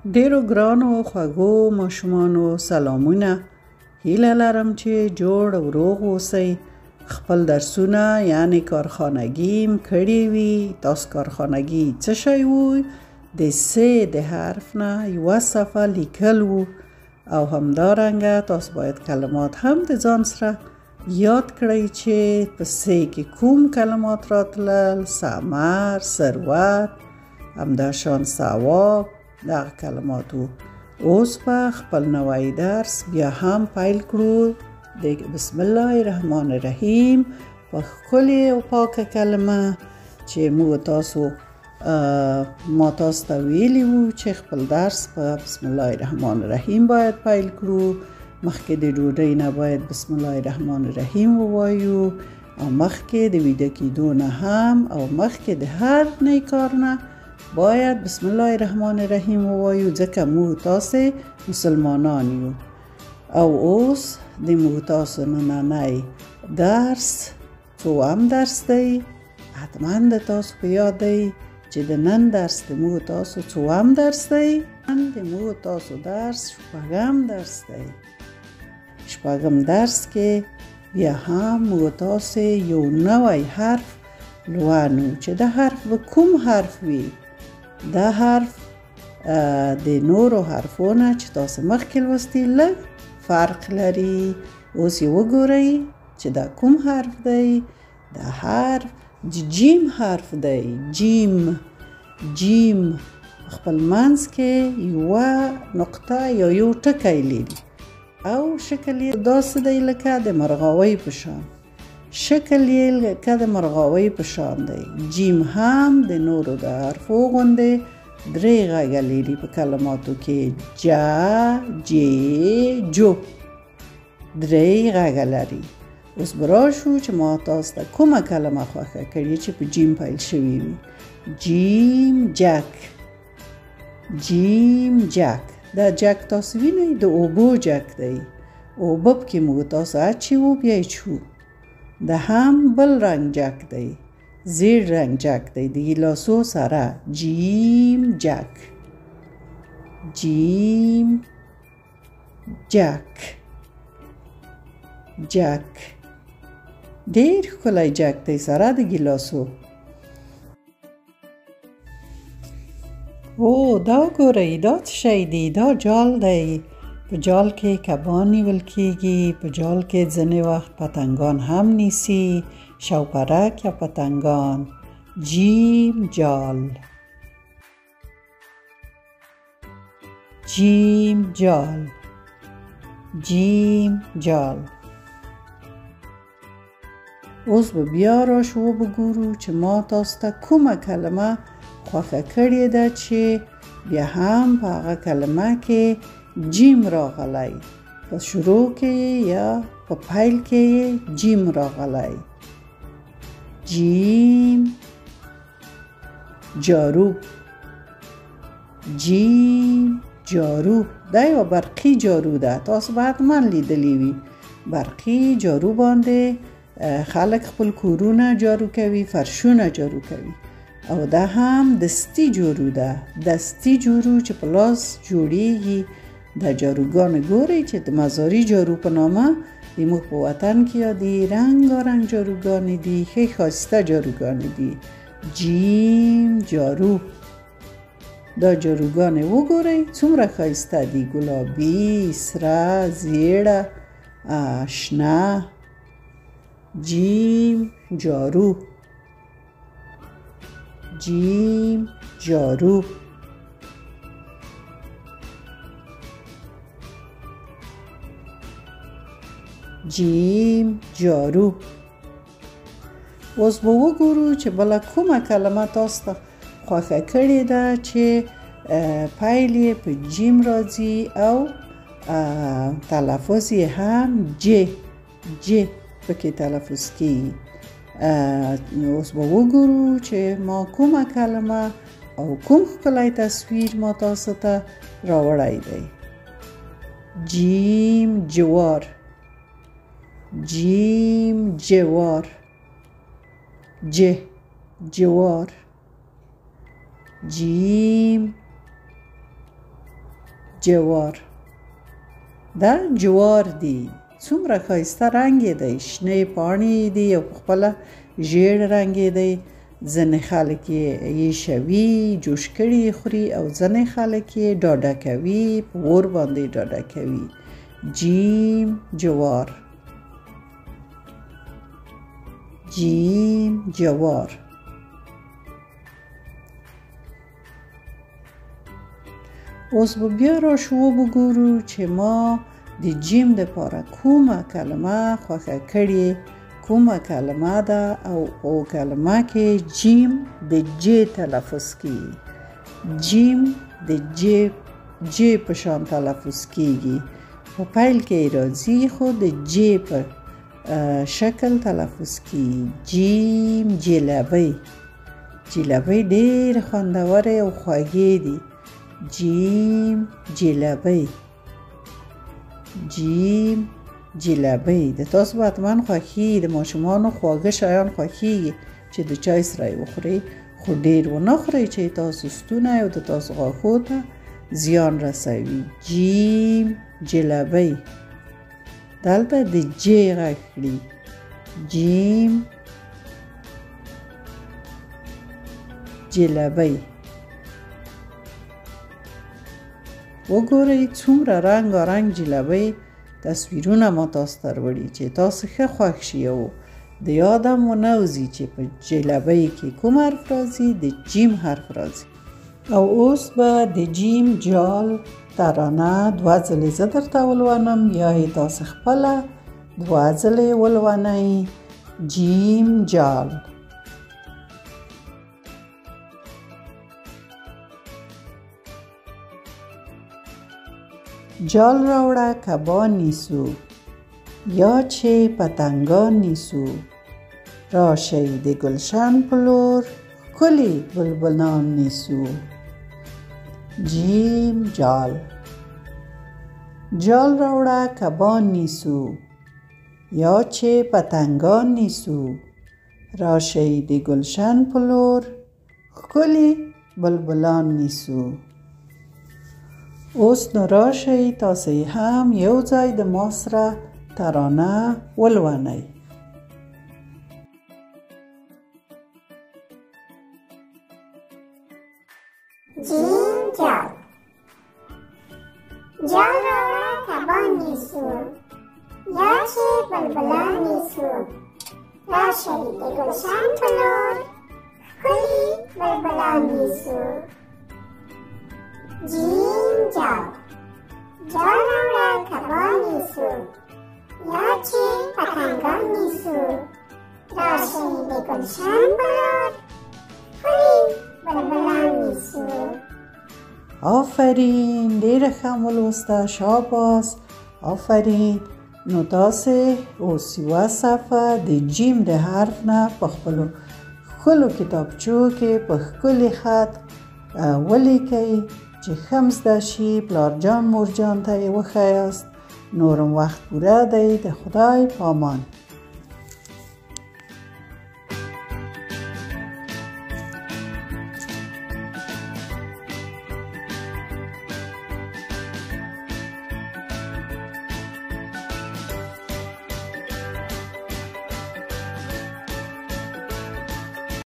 ډېرو ګرانو خوږو ماشومانو سلامونه. هیله لرم چې جوړ او روغ اوسئ. خپل درسونه یعنی کارخانګي م کړي وي. تاسو کارخانګي څه شی وو؟ د سه د حرف نه یوه صفحه لیکل وو، او همدارنګه تاسو باید کلمات هم د ځان سره یاد کړئ چې په سه کې کوم کلمات راتلل: سمر، ثروت، همداشان ثواب، دغه کلمات وو. اوس به خپل نوی درس بیا هم پیل کړو د بسم الله الرحمن الرحیم په ښکلې او پاکه کلمه چې موږ تاسو ما تاسو ته ویلي وو چې خپل درس په بسم الله الرحمن الرحیم باید پیل کړو. مخکې د ډوډۍ نه باید بسم الله الرحمن الرحیم ووایو، او مخکې د ویده کېدو نه هم، او مخکې د هر نیک کار نه باید بسم الله الرحمن الرحیم ووایو، ځکه موږ تاسې مسلمانان یو. او اوس د موږ تاسو نننی درس څوم درس دی؟ حتما د تاسو په یاد دی چې د نن درس د موږ تاسو څوم درس دی؟ نن د موږ تاسو درس شپږم درس دی. شپږم درس کې بیا هم موږ تاسو یو نوی حرف لولو چې دا حرف به کوم حرف وي؟ دا حرف د نورو حرفونه چې تاسو مخکې لوستي لږ فرق لري. اوس یې وګورئ چې دا کوم حرف دی؟ دا حرف د جیم حرف دی. جیم، جیم خپل منځ کې یوه نقطه یا یو ټکی لري، او شکل یې داسې دی لکه د مرغاوۍ په شان. شکل یې لکه د مرغاوۍ په شان دی. جیم هم د نورو د حرفو غوندې درې غږه لري په کلماتو کې: جا، جې، جو، درې غږه لري. اوس به راشو چې ما تاسو ته کومه کلمه خوښه کړې چې په جیم پیل شوې وي. جیم جک، جیم جک. دا جک تاسو وینئ د اوبو جک دی. اوبه پکې موږ تاسو اچوو بیا یې چو. دا هم بل رنګ جک دی، زیړ رنګ جک دی د ګیلاسو سره. جیم جک، جیم جک، جک. ډېر ښکلی جک دی سره د ګیلاسو. او دا وګورئ، دا څه شی دی؟ دا جال دی. په جال کې کبان نیول کیږي. په جال کې ځینې وخت پتنګان هم نیسي، شوپرک یا پتنګان. جیم جال، جیم جال، جیم جال. اوس به بیا راشو وبه ګورو چې ما تاسو ته کومه کلمه خوښه کړې ده چې بیا هم په هغه کلمه کې جیم راغلی، په شروع کې یا په پیل کې جیم راغلی. جیم جارو، جیم جارو. دا یوه برقي جارو ده، تاسو به حتما لیدلی وي. برقي جارو باندې خلک خپل کورونه جارو کوي، فرشونه جارو کوي. او دا هم دستي جارو ده، دستي جارو چې په لاس جوړیږي. دا جاروګانې ګورئ چې د مزاري جارو په نامه د موږ په وطن کې یادي، رنګارنګ جاروګانې دي، ښې ښایسته جاروګانې دي. جیم جارو. دا جاروګانې وګورئ څومره ښایسته دي، ګلابي، سره، زیړه، شنه. جیم جارو، جیم جارو. جیم جارو. اوس به وګورو چې بله کومه کلمه تاسو ته خوښه کړې ده چې پیل یې په جیم راځي او تلفظ یې هم جې، جې پکې تلفظ کیږي. اوس به وګورو چې ما کومه کلمه او کوم ښکلی تصویر ما تاسو ته راوړی دی. جیم جوار، جیم جوار، ج جوار، جیم جوار. دا جوار دي، څومره ښایسته رنګ یې دی، شنې پاڼې یې دي او په خپله ژیړ رنګ یې دی. ځینې خلک یې ایشوي، جوش کړي یې خوري، او ځینې خلک یې ډاډه کوي، په اور باندې ډاډه کوي. جیم جوار، جیم جوار. اوس به بیا راشو وګورو چې ما د جیم دپاره کومه کلمه خوښه کړې، کومه کلمه ده، او په کلمه کې جیم د جې تلفظ کیږي. جیم د جې جې په شان تلفظ کیږي، په پیل کې راځي خو د جې په شکل تلفظ کیږي. جیم جلبۍ. جلبۍ ډېرې خوندورې او خوږې دي. جیم جلبۍ، جیم جلبۍ. د تاسو به حتما خوښیږي، د ماشومانو خواږه شیان خوښیږي چې د چای سره یې وخورئ، خو ډېر ونه خورئ چې تاسو ستونی او د تاسو غاښو ته زیان رسوي. جیم جلبۍ، دلته د جې غږ کړي. جیم جلبۍ. وګورئ څومره رنګارنګ جلبۍ تصویرونه ما تاسو ته راوړي چې تاسو ښه خوښ شي او د یاده مو نه وځي چې په جلبۍ کې کوم حرف راځي، د جیم حرف راځي. او اوس به د جیم جال ترانه دوه ځلې زه درته ولولم، یا یې تاسو خپله دوه ځلې ولولئ. جیم جال. جال راوړه کبان نیسو، یا چې پتنګان نیسو، راشئ د ګلشن په لور ښکلي بلبلان نیسو. جیم جال. جال راوړه کبان نیسو، یا چې پتنګان نیسو، راشئ د ګلشن په لور ښکلي بلبلان نیسو. اوس نو راشئ تاسو هم یو ځای د ما سره ترانه ولولئ. جیم جال. جال راوړه کبان نیسو، یا چې بلبلان نیسو، راشئ د ګلشن په لور ښکلي بلبلان نیسو. جیم جال. جال راوړه کبان نیسو، یا چې پتنګان نیسو، راشئ د ګلشن په لور ښکلي بلبلان نیسو. آفرین، ډېره ښه مو ولوسته، شاباس، آفرین. نو تاسې اوس یوه صفحه د جیم د حرف نه په خپلو ښکلو کتابچو کې په ښکلي خط ولیکئ چې ښه هم زده شي، پلار جان مور جان ته یې وښیاست. نورم وخت پوره دی، د خدای پامان.